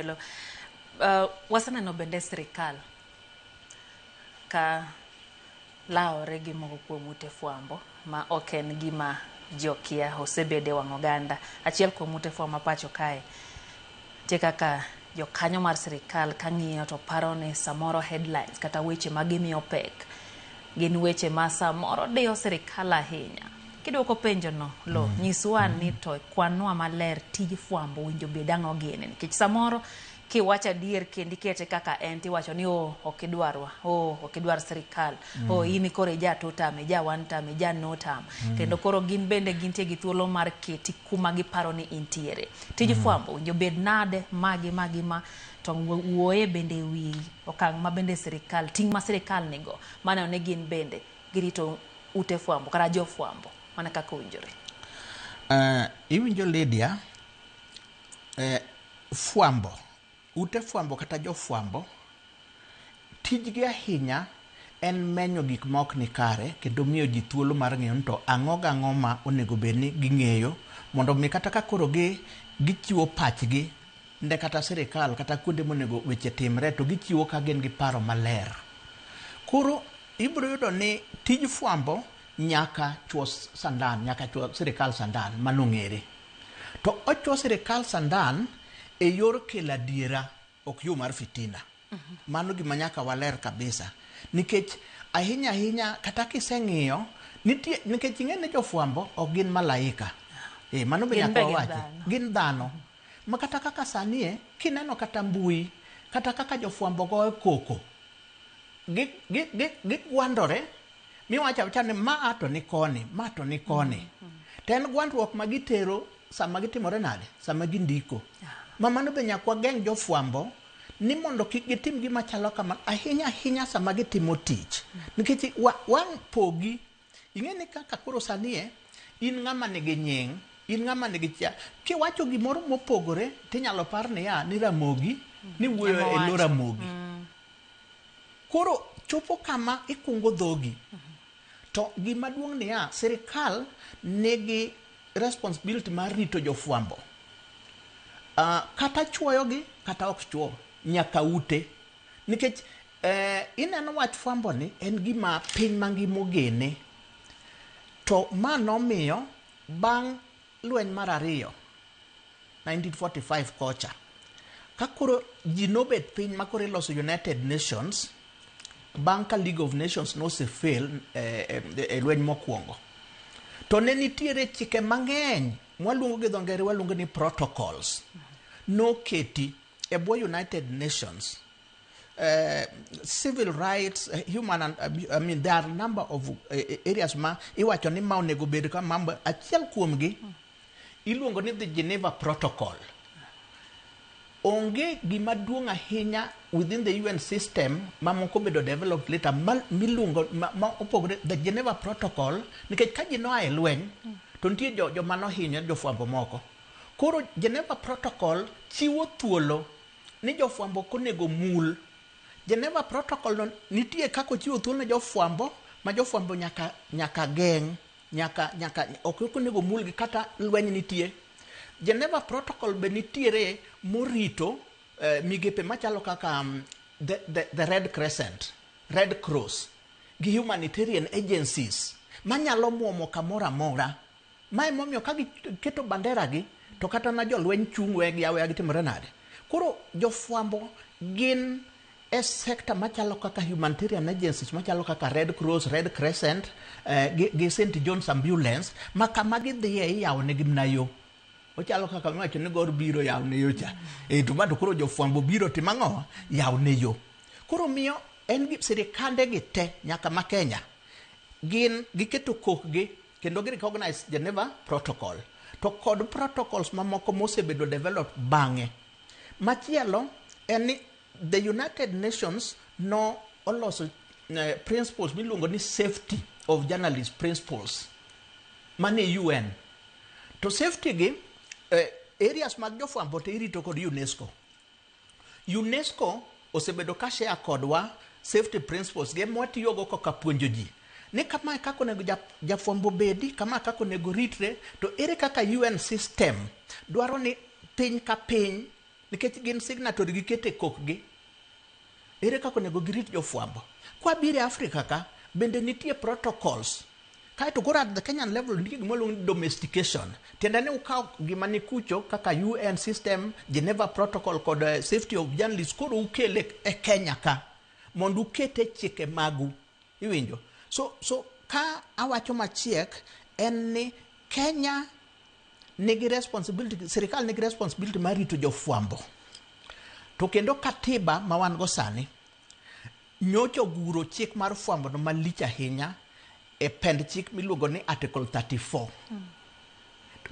apenjo lo. Waseneno bende sirikal ka lawore gi moko kuom ute fwambo ma ok en gima ji okia, osebede e wang' oganda. Achiel kuom ute fwambo ma pacho kae nitie kaka jokanyo mar sirikal kang'iyo to paro ni samoro headlines kata weche ma gimiyo pek gin weche ma samoro diyo sirikal ahinya. Kidwoko penjo no, lo, nyiswa ni to kwanwa maler tij fwambo winjo bed ang'o gini, nikech samoro kiwacho adier kendo ikete kaka en tiwacho ni oh, ok idwarwa, oh, ok idwar sirikal, oh, in koro ija two term, ija one term, ija no term. Kendo koro gin bende gintie gi thuolo mar keti kuma giparo ni intiere. Tij fwambo winjo bed nade magi magi ma to wuoye bende wi okang' ma bende sirikal ting' ma sirikal nigo maneno ni gin bende girito ute fwambo kata jofwambo mana kaka owinjore. Iwinjo Lydia, fwambo, ute fwambo kata jofwambo tijgi ahinya en menyo gik ma ok ni kare kendo miyo ji thuolo mar ng'eyo ni to ang'o gang'o ma onego bed ni ging'eyo mondo mi kata ka koro gichiwo pachgi ne kata sirikal kata kuonde monego weche timre to gichiwo ka gin gi paro maler. Koro ibiro yudo ni tij fwambo nyaka chuo sandan, nyaka chuo sirikal sandan, mano ong'ere. To ochuo sirikal sandan e yor kelo adiera, ok yo mar fitina. Mano gima nyaka waler kabisa. Nikech ahinya ahinya kata kiseng'iyo, nitie, nikech ing'e ni jofwambo ok gin malaika. Mano be nyaka wawachi. Gin dhano. Ma kata kaka sani e, kineno kata mbui, kata kaka jofwambo goyo koko, gigwandore, miwacho awacha ni ma to ni koni, ma to ni koni. To en gwandruok ma gitero sama gitimore nade? Sama gindiko. Ma mano be nyaka wageng' jofwambo ni mondo kik gitim gima chalo kama ahinya ahinya sama gitimo tich. Nikech wang' pogi, ing'e ni kaka koro sani e, in ng'ama nigi nying, in ng'ama nigi chia, kiwacho gimoro mopogore tinyalo par niya ni Ramogi ni wuoyo e lo Ramogi. Koro chopo kama ikungo dhogi. To gima duong' niya, sirikal nigi responsibility mar rito jofwambo. Kata chuoyogi kata ok chuo, nyaka ute. Nikech ineno wach fwambo ni en gima piny mangima ogene. To ma nomiyo bang' lweny mar ariyo 1945 kocha, ka koro ji nobet piny ma koro iloso United Nations, bang' ka League of Nations nosefail e lweny mokwongo, to ne nitiere chike mang'eny mwaluongo gi dho ngere waluongo ni protocols noketi e bwo United Nations. Civil rights, human and, I mean, there are a number of areas ma iwacho ni ma onego bed ka mambo. Achiel kuomgi iluongo ni the Geneva Protocol. Onge gima duong' ahinya within the UN system ma moko bedo developed later ma miluongo ma opogore the Geneva Protocol, nikech ka ji noa e lweny to nitie joma nohinyore, jofwambo moko. Koro Geneva Protocol chiwo thuolo ni jofwambo ok onego mul. Geneva Protocol no nitie kaka ochiwo thuolo ne jofwambo ma jofwambo nyaka geng', nyaka ok onego mulgi kata lweny nitie. Geneva Protocol be nitiere morito migepe machalo kaka the Red Crescent, Red Cross gi humanitarian agencies manyalo muomo kamoro amora. Ma emomiyo ka giketo bandera gi to kata na jolweny chung' wegi aweya gitimore nade. Koro jofwambo gin e sector machalo kaka humanitarian agencies machalo kaka Red Cross, Red Crescent, gi St. John's Ambulance ma kama gidhiye iyawo negi mana yo. Ochalo kaka miwacho ni gor biro yawo ne yo cha. To bado koro jofwambo biro timo ang'o? Yawo ne yo. Koro miyo en gi sirikande gi te nyaka ma Kenya gin giketo kokgi kendo gi recognize Geneva Protocol to kod protocols mamoko mosebedo developed bang'e. Machielo en ni the United Nations no oloso principles miluongo ni safety of journalist principles mane UN. To safety gi areas mag jofwambo to irito kod UNESCO. UNESCO osebedo ka share kodwa safety principles gi mwatiyogo kaka puonjo ji ni kamae kaka onego jafwambo bedi, kama kaka onego ritre, to ere kaka UN system dwaro ni piny ka piny Nikech gin signatory gikete kokgi. Ere kaka onego girit jofwambo? Kwabiro e Africa ka, bende nitie protocols. Kaeto koro at the Kenyan level nitie gima iluongo ni domestication. Tiende ni ukawo gima ni kucho kaka UN system, Geneva Protocol kod safety of journalists koro ukele e Kenya ka mondo ukete chike magu. Iwinjo? So ka awacho machiek en ni Kenya nigi responsibility, sirikal nigi responsibility mar rito jofwambo. To kendo katiba ma wan go sani nyocha oguro chik mar fwambo no malich ahinya e pend chik miluongo ni Article 34.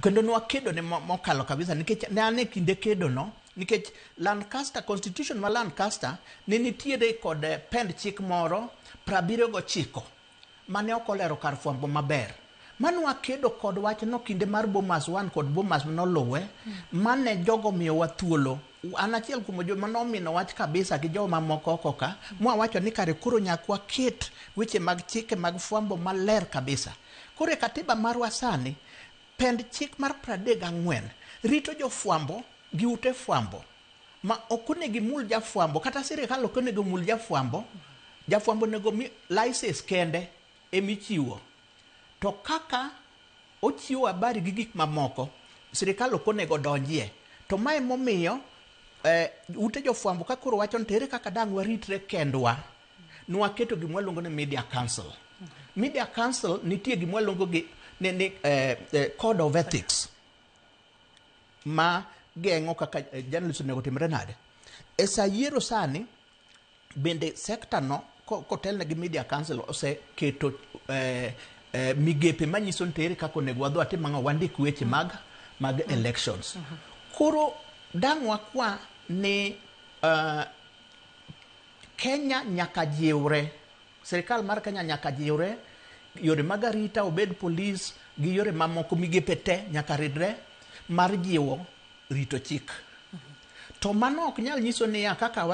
Kendo nwakedo ne mokalo kabisa nikech ne an e kinde kedo no nikech Lancaster Constitution ma Lancaster ne nitiere kod pend chik moro 79 mane ok olero kar fwambo maber. Mane wakedo kod wachno kinde mar Bomas 1 kod Bomas noluwe, mane jogo miyowa thuolo. An achiel kuom joma nomino wach kabisa gi joma moko oko ka, mwawacho ni kare koro nyaka waket weche mag chike mag fwambo maler kabisa. Koro e katiba marwa sani, pend chik mar 34 rito jofwambo gi ute fwambo ma ok onego imul jafwambo kata sirikal ok onego mul jafwambo. Jafwambo onego mi license kende emichiwo. To kaka ochiwo habari gi gik mamoko, sirikal ok onego donjie. To mae momiyo ute jofwambo ka koro wacho ni to ere kaka dang' waritre kendwa, nwaketo gima waluongo ni Media Council. Media Council nitie gima waluongo gi ni Code of Ethics ma geng'o kaka journalist onego timre nade. E sa yiero sani, bende sekta no kotelne gi Media Council oseketo migepe manyiso ni to ere kaka onego wadhi watim ang'o, wandik weche mag elections. Koro dang' wakwa ni Kenya nyaka jiwre, sirikal mar Kenya nyaka jiwre, yore mag arita obed polis gi yore mamoko migepe te nyaka ridre mar jiwo rito chik. To mano ok nyal nyiso niya kaka